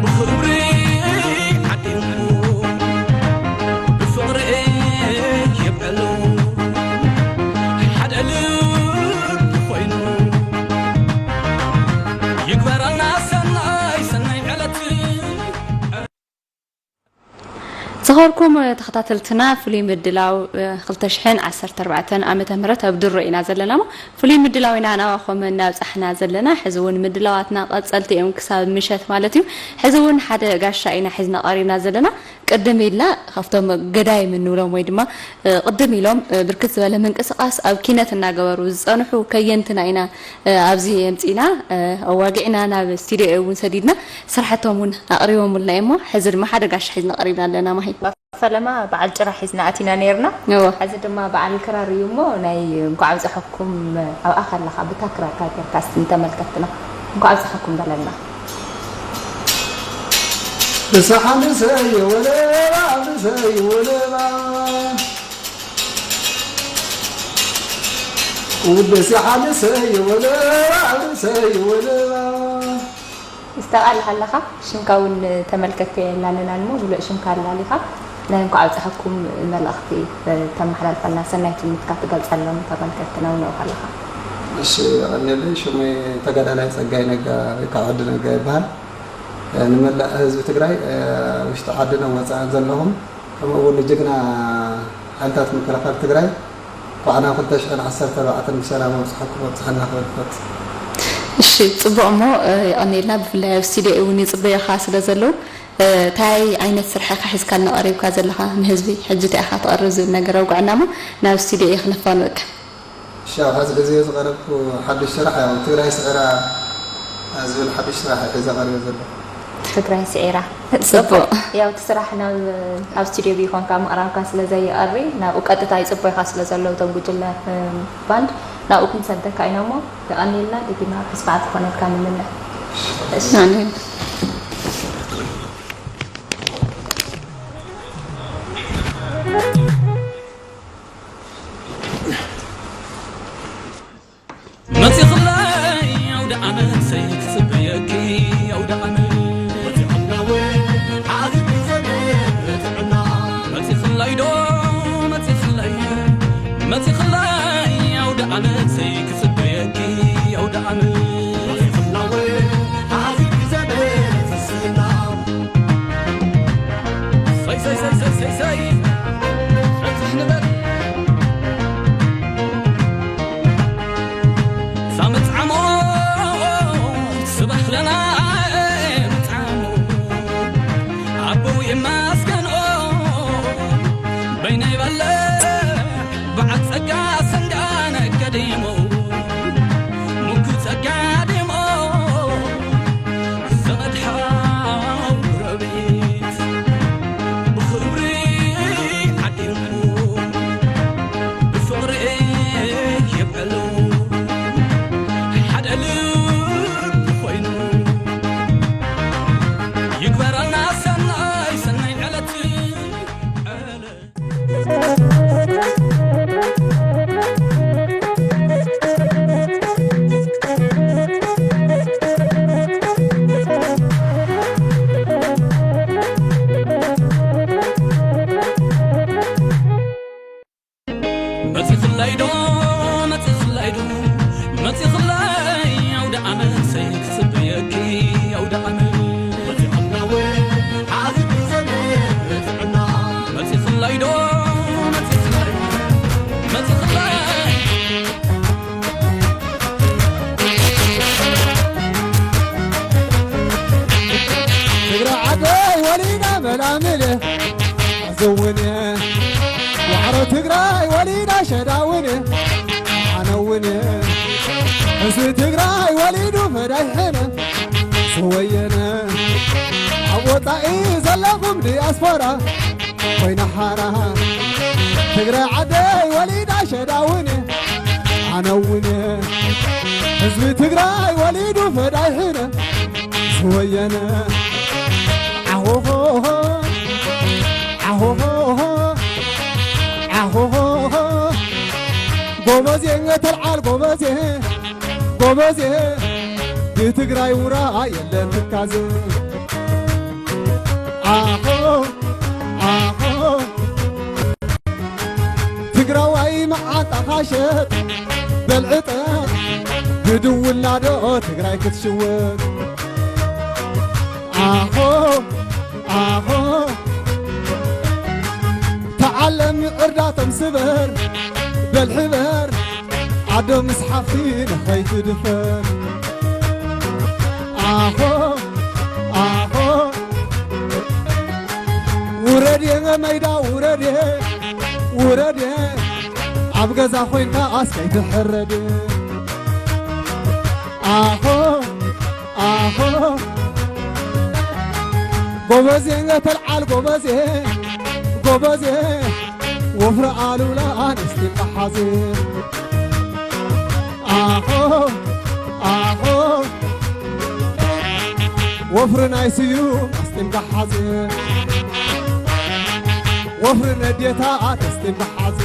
ብኽብሪ ዓዲሙ ብፍቕሪ የብዕሉ ሓደ ልቢ ኮይኑ ይግበረልና ሰናይ ሰናይ ዕለት። ዝኸበርኩም ተኸታተልትና፣ ፍሉይ ምድላው፣ እ፣ ክልተ ሽሕን ዓሰርተ ኣርባዕተን ዓመተ ምህረት ኣብ ድሮ ኢና ዘለና እሞ፣ ፍሉይ ምድላው ኢና ናባኹም እናብጻሕና ዘለና። ሕዚ እውን ምድላዋትና ቀጸልቲ እዮም ክሳብ ምሸት ማለት እዩ። ሕዚ እውን ሓደ ጋሻ ኢና ሒዝና ቀሪብና ዘለና። ቅድም ኢልና ካብቶም ገዳይም እንብሎም ወይ ድማ፣ እ፣ ቅድም ኢሎም፣ እ፣ ብርክት ዝበለ ምንቅስቓስ ኣብ ኪነት እናገበሩ ዝጸንሑ ከየንትና ኢና፣ እ፣ ኣብዚ የምጺና፣ እ፣ ኣዋጊዕና ናብ ስቱዲዮ እውን ሰዲድና ስራሕቶም እውን ኣቕሪቦምልና እዮም። ሕዚ ድማ ሓደ ጋሻ ሒዝና ቀሪብና ኣለና ማሂ። ፈለማ በዓል ጭራ ሒዝና ኣቲና ነይርና። እወ። ሕዚ ድማ በዓል ክራር እዩ እሞ ናይ እንኳዕ ኣብፀሐኩም ኣብኣ ከለኻ ብታ ክራርካ ጌርካ እስቲ ንተመልከትና እንኳዕ ኣብፀሐኩም በለልና። ብሰሓ ምሰይ ወለባ፣ ምሰይ ወለባ። ውደሲ ሓምሰይ ወለባ፣ ሓምሰይ ወለባ። ምስተቓልሕ ኣለኻ፣ ሽምካ እውን ተመልከትከ የላልናን እሞ፣ ምሉእ ሽምካ ኣላሊኻ ናይ እንኳዕ ኣብፀሐኩም መልእኽቲ ተመሓላልፈልና፣ ሰናይ ትምኒትካ ትገልፀሎም ተመልከትትና እውን ንሪኢኻ ኣለኻ። እሺ፣ የቐንየለይ። ሽመይ ተጋዳላይ ጸጋይ ነጋ ወይ ከዓ ወዲ ነጋ ይበሃል። ንመላእ ህዝቢ ትግራይ፣ ውሽጢ ዓድን ወፃእን ዘለኹም፣ ከምኡ እውን ንጅግና ሓይልታት ምክልኻል ትግራይ እንኳዕ ናብ ክልተ ሽሕን ዓሰርተ ኣርባዕተን ብሰላም ኣብፅሐኩም ኣብፅሐና ክብል እፈቱ። እሺ፣ ፅቡቕ እሞ፣ እ፣ የቐንየልና። ብፍላይ ኣብ ስቱዲዮ እውን ይፅበዩኻ ስለ ዘለዉ፣ እ፣ እንታይ ዓይነት ስራሕ ኢኻ ሒዝካልና ቀሪብካ ዘለኻ ንህዝቢ? ሕጂ እንታይ ኢኻ ተቕርብ ዝብል ነገር ኣውግዐና እሞ ናብ ስቱዲዮ እየ ክነፋንወካ። እሺ፣ ኣብ ሐዚ ግዜ ዝቐረብኩ ሓዱሽ ስራሕ ያው ትግራይ ስዒራ ዝብል ሓዱሽ ስራሕ ሒዘ ቀሪበ ዘለኹ። ትግራይ ስዒራ። ጽቡቕ። ጽቡቕ። ያው እቲ ስራሕ ናብ፣ ኣብ ስቱዲዮ ብይኾንካ ምቕራብካ ስለ ዘይቐሪ፣ ናብኡ ቀጥታ ይጽበዩኻ ስለ ዘለዉ እቶም ጉጅለ፣ እም፣ ባንድ፣ ናብኡ ክንሰደካ ኢና እሞ፣ የቐንየልና፣ ደጊምና ርሑስ በዓል ክኾነልካ ንምነ። እሺ። ኣሜን። መጺኽለይ ኣውደ ዓመተይ ክጽበየኪ ኣውደ ዓመት። መጺኽለይ ዶ መጺኽለይ፣ መጺኽለይ ኣውደ ዓመተይ ክጽበየኪ ኣውደ ዓመት። ሰይ፣ ሰይ፣ ሰይ፣ ሰይ፣ ሰይ፣ ሰይ። ሕንሕን በል። ሳመት ዓሞት ስባሕ ለና ምጻሙ። ኣቦው ይመስገን በይነይ በለ በዓል ጸጋ ሰንዳነ ገዲሙ። ሙኩ ጸጋ ዲሞ ዘመድ ሓው ጎረቤት ብኽብሪ ዓዲሙ ብፍቕሪ የብዕሉ ሓደ ልቢ ኮይኑ ይግበረልና ሰናይ ሰናይ ዕለት ዕለት። መጺኽለይ ዶ፣ መጺኽለይ ዶ፣ መጺኽለይ ኣውደ ዓመተይ ክጽበየኪ ኣውደ ዓመት። መጺኽለይ ዶ፣ መጺኽለይ፣ መጺኽለይ። ትግራይ ዓደይ ወሊዳ መላምል ኣዘውን ዋዕሮ ትግራይ ወሊዳ ሸዳውን ኣነውን ህዝቢ ትግራይ ወሊዱ ፈዳይሕን ዝወየነ ኣብ ወፃኢ ዘለኹም ዲያስፖራ ኮይና ሓራ ትግራይ ዓደይ ወሊዳ ሸዳውን ኣነውን ህዝቢ ትግራይ ወሊዱ ፈዳይሕን ዝወየነ ዓሆሆሆ ዓሆሆሆ ዓሆሆሆ ጎበዜ ተልዓል ጎበዜ ጎበዜ ብትግራይ ውራ የለን ትካዘ። ኣኾ ኣኾ ትግራዋይ መዓንጣኻ ሸጥ በልዕጠ ብድውላዶ ትግራይ ክትሽወጥ። ኣኾ ኣኾ ተዓለም ዕርዳቶም ስበር በልሕበር ኣዶ ምስ ሓፍቲ ንኸይትድፈር። ኣኾ ኣኾ ውረድ የመ መይዳ ውረድ የ ውረድ የ ኣብ ገዛ ኮይንካ ኣስከይ ትሕረድ። ኣኾ ኣኾ ጎበዜ ተልዓል ጎበዜ ጎበዜ ወፍሪ ኣሉላ ኣንስቲ መሓዜ። ኣኾ ኣኾ ወፍሪ ናይ ስዩም ኣስጢምካ ሓዘ። ወፍሪ ነዴታ ኣተስጢምካ ሓዘ።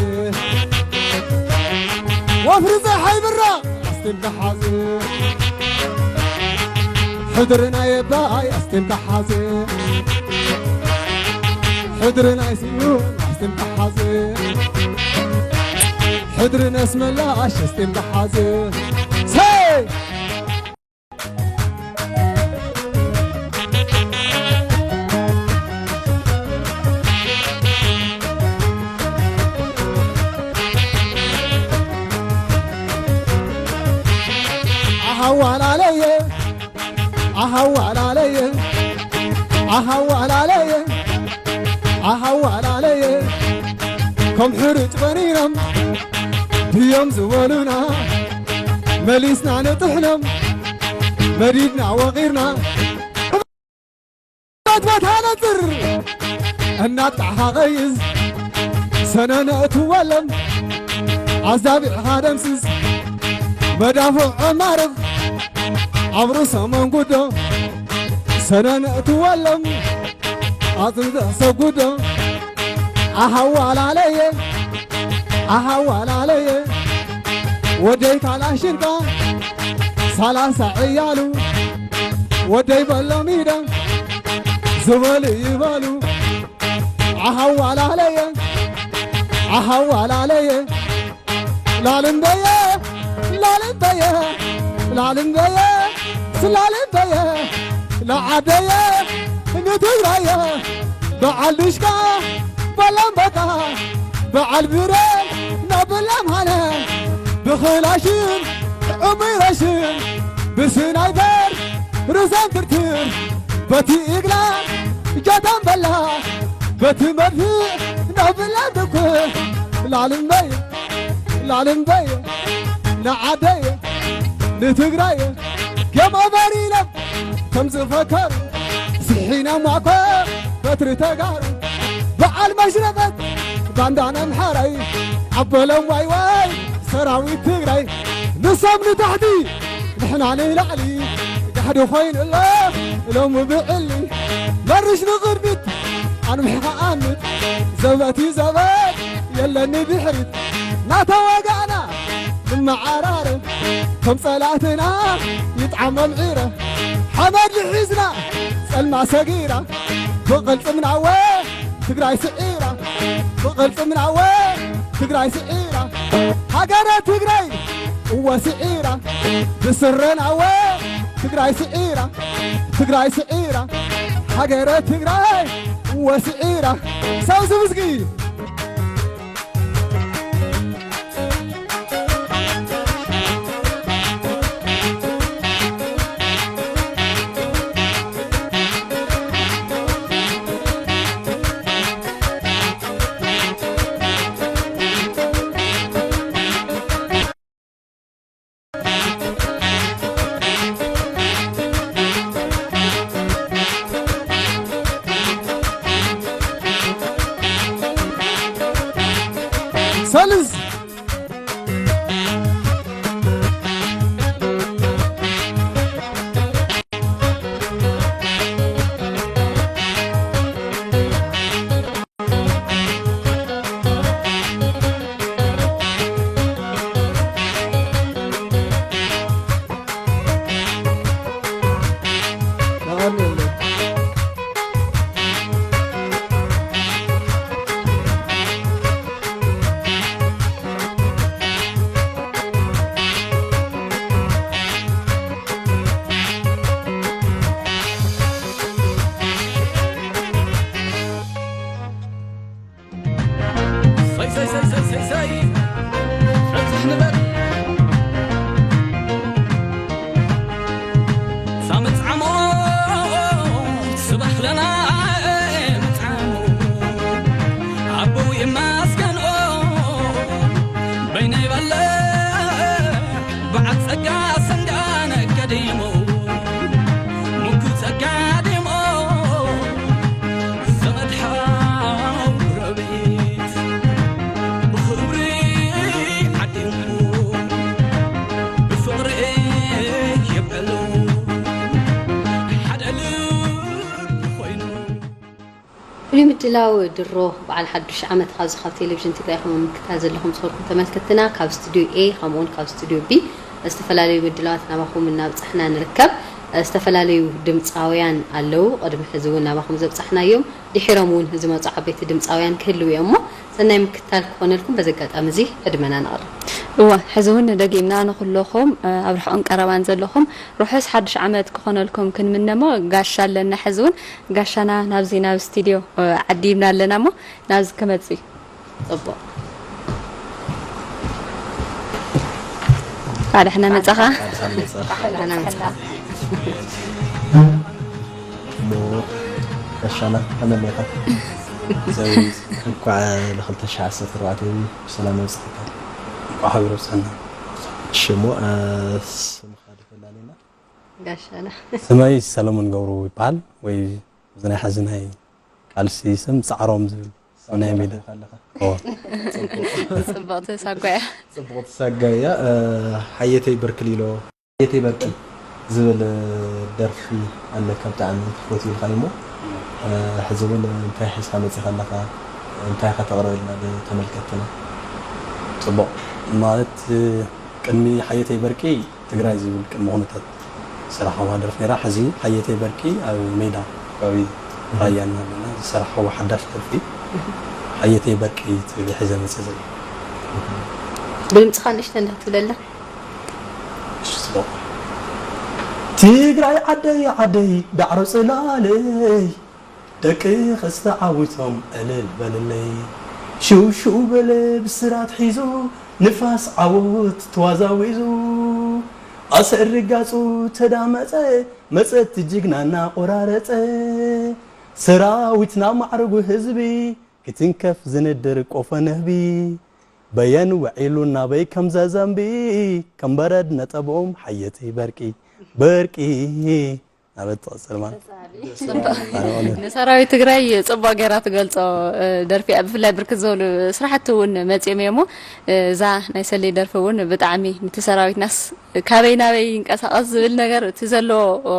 ወፍሪ ፀሓይ ብራ ኣስጢምካ ሓዘ። ሕድሪ ናይ ኣባይ ኣስጢምካ ሓዘ። ሕድሪ ናይ ስዩም ኣስጢምካ ሓዘ። ሕድሪ ነስመላሽ ኣስጢምካ ሓዘ። ሰይ ኣሃዋላለየ ኣሃዋላለየ ኣሃዋላለየ ኣሃዋላለየ ከም ሕሩጭ በኒኖም ድዮም ዝበሉና መሊስና ንጥሕኖም መዲድና ወቒርና። በት ቦታ ነፅር እናጣሓቐይዝ ሰነነ እትወለም ኣዛቢዕኻ ደምስስ መዳፍዕ ዕማርቕ ኣብ ርእሶም ኣንጉዶ ሰነነ እትወለም ኣፅንተ ሰጉዶ ኣሃዋላለየ ኣሃዋላለየ ወደይ ካላሽንካ ሰላሳ ዕያሉ ወደይ በሎም ኢደ ዝበሉ ይበሉ ኣሃዋላለየ ኣሃዋላለየ ላልምበየ ላልምበየ ላልምበየ ስላልምበየ ለዓደየ ንትግራየ በዓል ድሽካ በላምበካ በዓል ብረ ናበላምሃነ ብኽላሽን ዕሙይ ረሽን ብስናይፐር ርዛን ትርትር በቲ ኢግላ ጃታን በላ በቲ መድፍዕ ናብላ ትኩር ላልምበየ ላልምበየ ንዓደየ ንትግራየ ጌም ኦቨር ኢሎም ከም ዝፈከሩ ስሒኖም ኣኮ በትሪ ተጋሩ በዓል መሽረፈት ባንዳን ኣምሓራይ ኣበሎም ዋይ ዋይ ሰራዊት ትግራይ ንሶም ንታሕቲ ንሕና ንላዕሊ ጋሕዲ ኮይኑ ኣሎ ሎሚ ብዕሊ መርሽ ንቕድሚት ኣንዊሕኻ ኣምት ዘበት እዩ ዘበት የለኒ ድሕሪት ናተወጋእና ንመዓራረ ከም ጸላእትና ይጥዓሞም ዒረ ሓመድ ልሒዝና ጸልማ ሰጊራ ብቕልጽምናወ ትግራይ ስዒራ ብቕልጽምናወ ትግራይ ስዒራ ሃገረ ትግራይ እወ ስዒራ ብስረናወ ትግራይ ስዒራ ትግራይ ስዒራ ሃገረ ትግራይ እወ ስዒራ ሳውዚ ምስጊ ፍሉይ ምድላው ድሮ በዓል ሓዱሽ ዓመት፣ ካብዚ ካብ ቴሌቪዥን ትግራይ ከም ምክታል ዘለኹም ዝኸድኩም ተመልከትና፣ ካብ ስቱድዮ ኤ ከምኡውን ካብ ስቱድዮ ቢ ዝተፈላለዩ ምድላዋት ናባኹም እናብጻሕና ንርከብ። ዝተፈላለዩ ድምፃውያን ኣለዉ፣ ቅድሚ ሕዚ እውን ናባኹም ዘብጻሕናዮም፣ ድሒሮም እውን ዝመፁ ዓበይቲ ድምፃውያን ክህልዉ እዮም። እሞ ሰናይ ምክታል ክኾነልኩም በዚ ኣጋጣሚ እዚ ዕድመና ነቕርብ። እወ፣ ሕዚ እውን ደጊምና ንኩለኹም፣ እ፣ ኣብ ርሑቕን ቀረባን ዘለኹም ርሑስ ሓዱሽ ዓመት ክኾነልኩም ክንምነሞ፣ ጋሻ ኣለና። ሕዚ እውን ጋሻና ናብዚ ናብ ስቱድዮ፣ እ፣ ዓዲምና ኣለና። እሞ ናብዚ ክመጽእ እዩ። ጽቡቕ። ኣድሕና መጻኻ። ኣድሕና መጻኻ። እሞ ጋሻና ከመይ ኣለኻ? ሰዊት፣ እንኳዕ ለ ክልተ ሽሕን ዓሰርተ ኣርባዕተን ብሰላም ኣብጽሓካ። እንኳዕ ሓቢሩ ኣብጽሓና። እሺ፣ እሞ፣ እ፣ ስምኻ ዶ ፈላልየና? ጋሻና። ስመይ ሰለሙን ገብሩ ይበሃል፣ ወይ እዚ ናይ ሕዚ ናይ ቃልሲ ስም ጻዕሮም ዝብል ናይ ሜዳ። ኣለኻ። ኦ። ጽብቕቲ ሳጓ እያ። ጽብቕቲ ሳጋ እያ። እ፣ ሓየተይ በርቂ ሊሎ፣ ሓየተይ በርቂ ዝብል ደርፊ ኣለካ፣ ብጣዕሚ ትፈትዩ ኢልካ እሞ፣ እ፣ ሕዚ እውን እንታይ ሒዝካ መጺኻ ኣለኻ? እንታይ ከተቕርበልና ንተመልከትና? ጽቡቕ። ማለት፣ ቅድሚ ሓየተይ በርቂ ትግራይ ዝብል ቅድመ ኩነታት ዝሰራሕዋ ደርፊ ነይራ። ሕዚ ሓየተይ በርቂ ኣብ ሜዳ ከባቢ ራያ እናሃለና ዝሰራሕዋ ሓዳሽ ደርፊ ሓየተይ በርቂ ትብል እየ ሒዘ መፅእ ዘለኹ። ብድምፅኻ ንእሽተይ እንዳትብለላ። እሺ፣ ፅቡቕ። ትግራይ ዓደይ ዓደይ ዳዕሮ ፅላለይ፣ ደቅኺ ተዓዊቶም እልል በልለይ። ሽው ሽው በለ ብስራት ሒዙ፣ ንፋስ ዓወት ተዋዛዊዙ። ኣሰር ርጋጹ ተዳመጸ፣ መጸት ጅግና እናቆራረጸ። ሰራዊትና ማዕርጉ ህዝቢ፣ ክትንከፍ ዝንድር ቆፎ ነህቢ። በየን ውዒሉ ናበይ ከም ዘዘንቢ፣ ከም በረድ ነጠብኦም ሓየተይ በርቂ፣ በርቂ። ናበይ ትቕጽል ማለት? ንሰራዊት ትግራይ ጽቡቕ ገይራ ትገልጾ፣ እ፣ ደርፊ እያ። ብፍላይ ብርክት ዝበሉ ስራሕቲ እውን መጺኦም እዮም እሞ፣ እ፣ እዛ ናይ ሰሌ ደርፊ እውን ብጣዕሚ ነቲ ሰራዊትናስ ካበይ ናበይ ይንቀሳቐስ ዝብል ነገር እቲ ዘለዎ፣ እ፣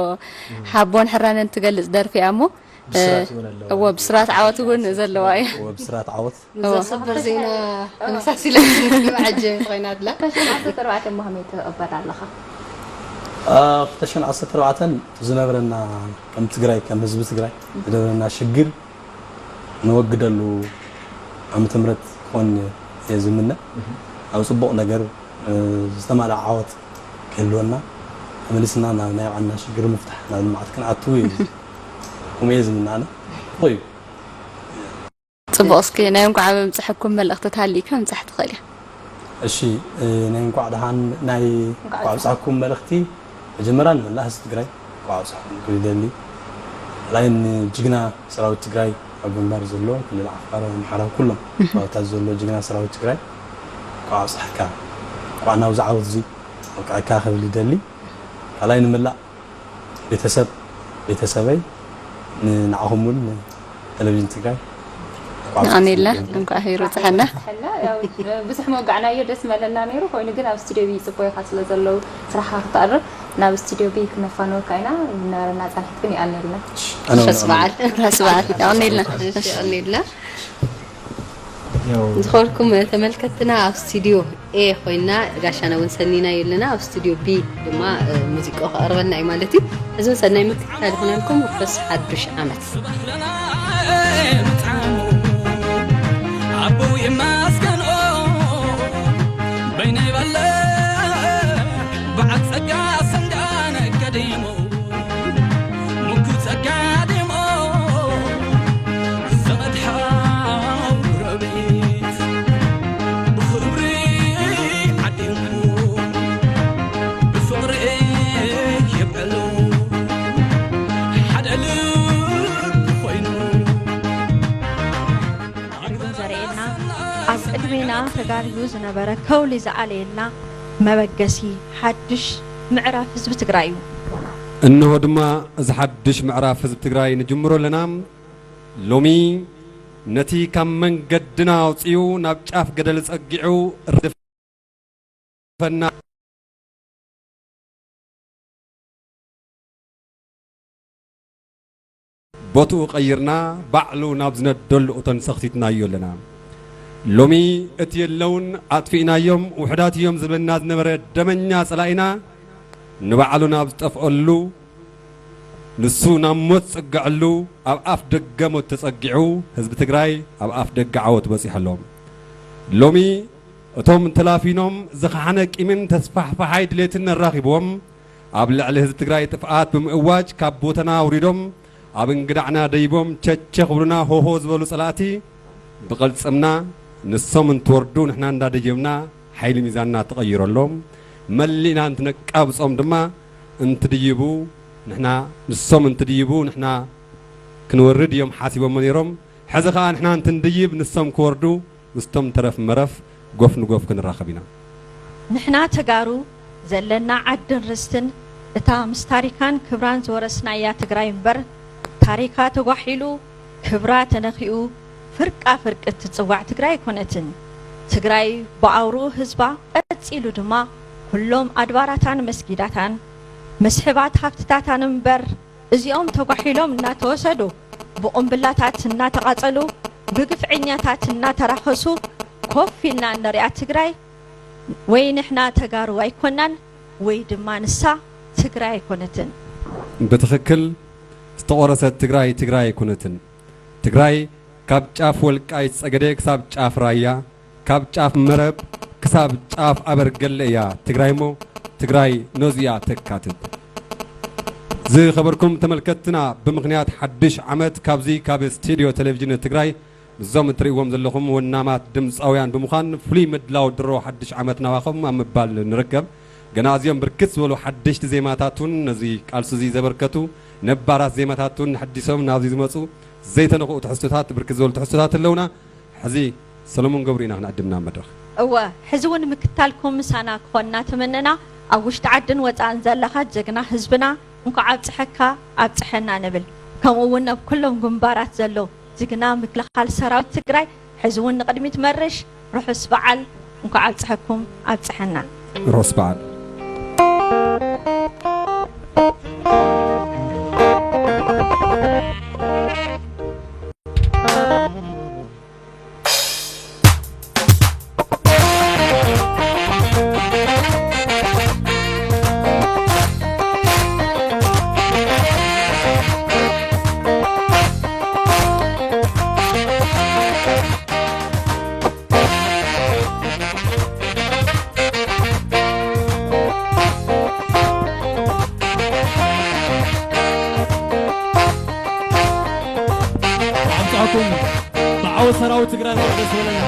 ሓቦን ሕራነን ትገልጽ ደርፊ እያ እሞ፣ እ፣ ብስራት እውን ኣለዎ። እዎ፣ ብስራት ዓወት እውን ዘለዋ እያ። እዎ፣ ብስራት ዓወት። እዋ። እዛ ሰበር ዜና ተመሳሲላ ትስምዕ ዓጀቢት ኮይና ኣላ። ክልተ ሽሕን ዓሰርተ ኣርባዕተ እሞ ከመይ ትቕበል ኣለኻ? አ፣ ክልተ ሽሕን ዓሰርተ ኣርባዕተን ዝነበረና ከም ትግራይ፣ ከም ህዝቢ ትግራይ ዝነበረና ሽግር ንወግደሉ ዓመተ ምህረት ክኾን እየ ዝምነ። ኣብ ጽቡቕ ነገር፣ እ፣ ዝተማልኣ ዓወት ክህልወና፣ ተመሊስና ናብ ናይ ባዕልና ሽግር ምፍታሕ፣ ናብ ልምዓት ክንኣትው እዩ። ከምኡ እየ ዝምነ ኣነ። ጽቡቕ እዩ። ጽቡቕ፣ እስኪ ናይ እንኳዕ ኣብጽሐኩም መልእኽቲ ተሃልዩካ ምብጻሕ ትኽእል ኢኻ። እሺ፣ እ፣ ናይ እንኳዕ ደሓን፣ ናይ እንኳዕ እንኳዕ ኣብጽሓኩም መልእኽቲ መጀመርያ ንመላእ ህዝቢ ትግራይ እንኳዕ ኣብጽሐኩም ክብል ይደሊ። ካልኣይ ንጅግና ሰራዊት ትግራይ ኣብ ግንባር ዘሎ፣ ክልል ዓፋር፣ ኣምሓራ፣ ኩሎም ከባብታት ዘሎ ጅግና ሰራዊት ትግራይ እንኳዕ ኣብጽሐካ፣ እንኳዕ ናብዚ ዓወት እዚ ኣብቅዐካ ክብል ይደሊ። ካልኣይ ንመላእ ቤተሰብ፣ ቤተሰበይ፣ ን-፣ ንዓኹም እውን ንቴሌቪዥን ትግራይ እንኳዕ የቐንየልና፣ ኣብፀሐኩም። እንኳዕ ሄሩ ፀሐና። ሕና ያው ብዙሕ መወጋዕናዮ ደስ መለና ነይሩ። ኮይኑ ግን ኣብ ስቱዲዮ ቢ ይፅበዩኻ ስለ ዘለዉ ስራሕኻ ክተቕርብ ናብ ስቱዲዮ ቢ ክነፋንወካ ኢና። ዝነበረና ፃንሒት ግን የቐንየልና። ኣነ እውን ርሑስ በዓል። ርሑስ በዓል። የቐንየልና። እሺ፣ የቐንየልና። ያው ዝኸበርኩም ተመልከትና ኣብ ስቱዲዮ ኤ ኮይና ጋሻና እውን ሰኒናዮ ኣለና። ኣብ ስቱዲዮ ቢ ድማ፣ እ፣ ሙዚቃ ከቕርበልና እዩ ማለት እዩ። እዚ እውን ሰናይ ምክትታል ይኹነልኩም። ርሑስ ሓዱሽ ዓመት። ኣቦው ይመስገን በይነይ በለ በዓል ጸጋ ሰንጋነ ከዲሙ። ምኩ ጸጋዲሞ ዘመድ ሓው ረቤት ብኽብሪ ዓዲሙ ብፍቕሪ የብዕሉ ሓደ ልቢ ኮይኑ። ቅድም ዘርእየና ኣብ ቅድሜና ተጋሪዩ ዝነበረ ከውሊ ዝኣለየልና መበገሲ ሓድሽ ምዕራፍ ህዝቢ ትግራይ እዩ። እንሆ ድማ እዚ ሓድሽ ምዕራፍ ህዝቢ ትግራይ ንጅምሮ ኣለና። ሎሚ ነቲ ካብ መንገድና ኣውፂኡ ናብ ጫፍ ገደል ጸጊዑ ርድፈና ቦትኡ ቀይርና ባዕሉ ናብ ዝነደሉ እቶን ሰኽቲትናዮ ኣለና። ሎሚ እቲ የለውን ኣጥፊእናዮም ውሕዳት እዮም ዝብለና ዝነበረ ደመኛ ጸላኢና ንባዕሉ ናብ ዝጠፍአሉ፣ ንሱ ናብ ሞት ዝጸግዐሉ፣ ኣብ ኣፍ ደገ ሞት ተጸጊዑ፣ ህዝቢ ትግራይ ኣብ ኣፍ ደገ ዓወት በጺሑ ኣሎ። ሎሚ እቶም ተላፊኖም ዝኸሓነ ቂምን ተስፋሕፋሓይ ድሌትን ኣራኺብዎም ኣብ ልዕሊ ህዝቢ ትግራይ ጥፍኣት ብምእዋጅ ካብ ቦታና ኣውሪዶም ኣብ እንግዳዕና ደይቦም ቸቸ ክብሉና ሆሆ ዝበሉ ጸላእቲ ብቐልጽምና ንሶም እንትወርዱ ንሕና እንዳደየብና ሓይሊ ሚዛንና ተቐይረሎም መሊእና እንትነቃብጾም ድማ እንትድይቡ ንሕና ንሶም እንትድይቡ ንሕና ክንወርድ እዮም ሓሲቦሞ ነይሮም። ሕዚ ኸኣ ንሕና እንትንድይብ ንሶም ክወርዱ ምስቶም ተረፍ መረፍ ጎፍ ንጎፍ ክንራኸብ ኢና። ንሕና ተጋሩ ዘለና ዓድን ርስትን እታ ምስ ታሪካን ክብራን ዝወረስናያ ትግራይ እምበር ታሪካ ተጓሒሉ ክብራ ተነኪኡ ፍርቃ ፍርቂ እትጽዋዕ ትግራይ ኣይኮነትን። ትግራይ ብኣውርኡ ህዝባ ቀጺሉ ድማ ኩሎም ኣድባራታን መስጊዳታን መስሕባት ሃፍትታታን እምበር እዚኦም ተጓሒሎም እናተወሰዱ ብቁምብላታት እናተቓጸሉ ብግፍዐኛታት እናተራኸሱ ኮፍ ኢልና እንሪኣ ትግራይ ወይ ንሕና ተጋሩ ኣይኮናን ወይ ድማ ንሳ ትግራይ ኣይኮነትን። ብትኽክል ዝተቖረሰት ትግራይ ትግራይ ኣይኮነትን። ትግራይ ካብ ጫፍ ወልቃይት ጸገዴ ክሳብ ጫፍ ራያ፣ ካብ ጫፍ መረብ ክሳብ ጫፍ ኣበርገለ እያ ትግራይ እሞ ትግራይ ነዚኣ ተካትት። ዝኸበርኩም ተመልከትትና፣ ብምኽንያት ሓድሽ ዓመት ካብዚ ካብ ስቱድዮ ቴሌቪዥን ትግራይ ምስዞም እትርእይዎም ዘለኹም ወናማት ድምፃውያን ብምዃን ፍሉይ ምድላው ድሮ ሓድሽ ዓመት ናባኹም ኣብ ምባል ንርከብ። ገና ኣዝዮም ብርክት ዝበሉ ሓደሽቲ ዜማታት እውን ነዚ ቃልሲ እዚ ዘበርከቱ ነባራት ዜማታት እውን ንሓዲሶም ናብዚ ዝመፁ ዘይተነኽኡ ትሕዝቶታት ብርክት ዝበሉ ትሕዝቶታት ኣለውና። ሕዚ ሰሎሞን ገብሩ ኢና ክንዕድም ናብ መድረኽ። እወ፣ ሕዚ እውን ምክታልኩም ምሳና ክኾንና ተመነና። ኣብ ውሽጢ ዓድን ወፃእን ዘለኻ ጀግና ህዝብና እንኳዕ ኣብፅሐካ ኣብፅሐና ንብል። ከምኡ እውን ኣብ ኩሎም ግንባራት ዘሎ ጅግና ምክልኻል ሰራዊት ትግራይ ሕዚ እውን ንቕድሚት መርሽ። ርሑስ በዓል፣ እንኳዕ ኣብፅሐኩም ኣብፅሐና። ርሑስ በዓል። ኣብፅሐኩም ብዓወት ሰራዊት ትግራይ ደስ በለና።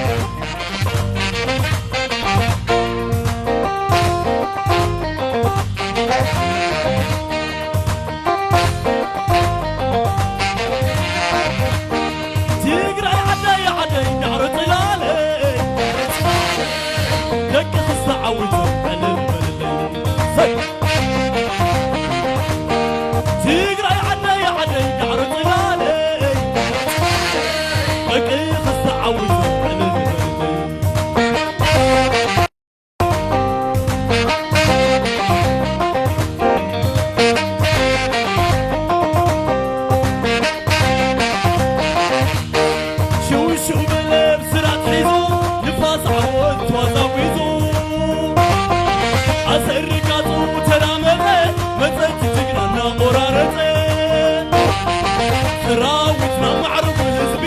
ትግራይ ዓደይ ዓደይ ዳዕሮ ፅላለይ ደቂ ክስተዓውቱ ዕልል በልለይ። ሰይ! ትግራይ ዓደይ ዓደይ ዳዕሮ ፅላለይ ደቂ ክስተዓውቱ ዕልል በልለይ። ሽውሽው በለ ብስራት ሒዙ ንፋስ ዓወት ተዋዛዊዙ ኣሰሪ ጋፁ ተራመፀ መፀቲ ጅግና እናቆራረፀ ሰራዊትና ማዕረጉ ህዝቢ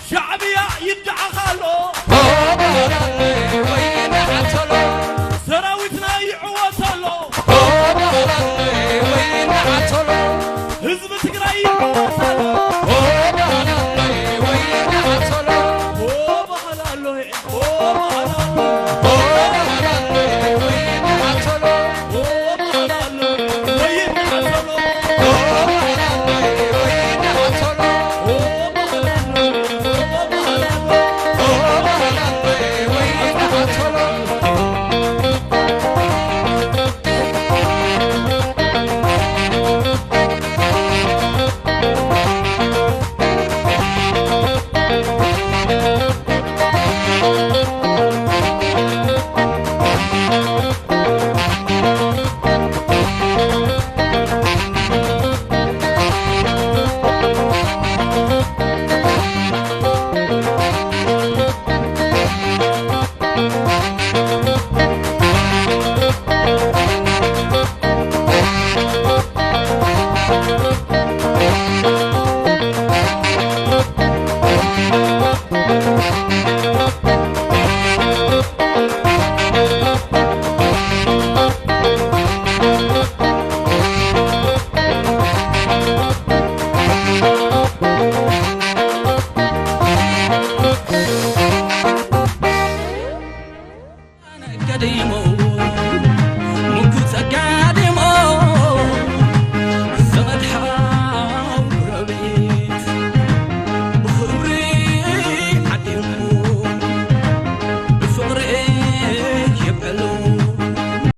ሻዕብያ ይደዓኻ ኣሎ። ሰራዊትና ይዕወት ኣሎ። ህዝቢ ትግራይ ይዕወት ኣሎ።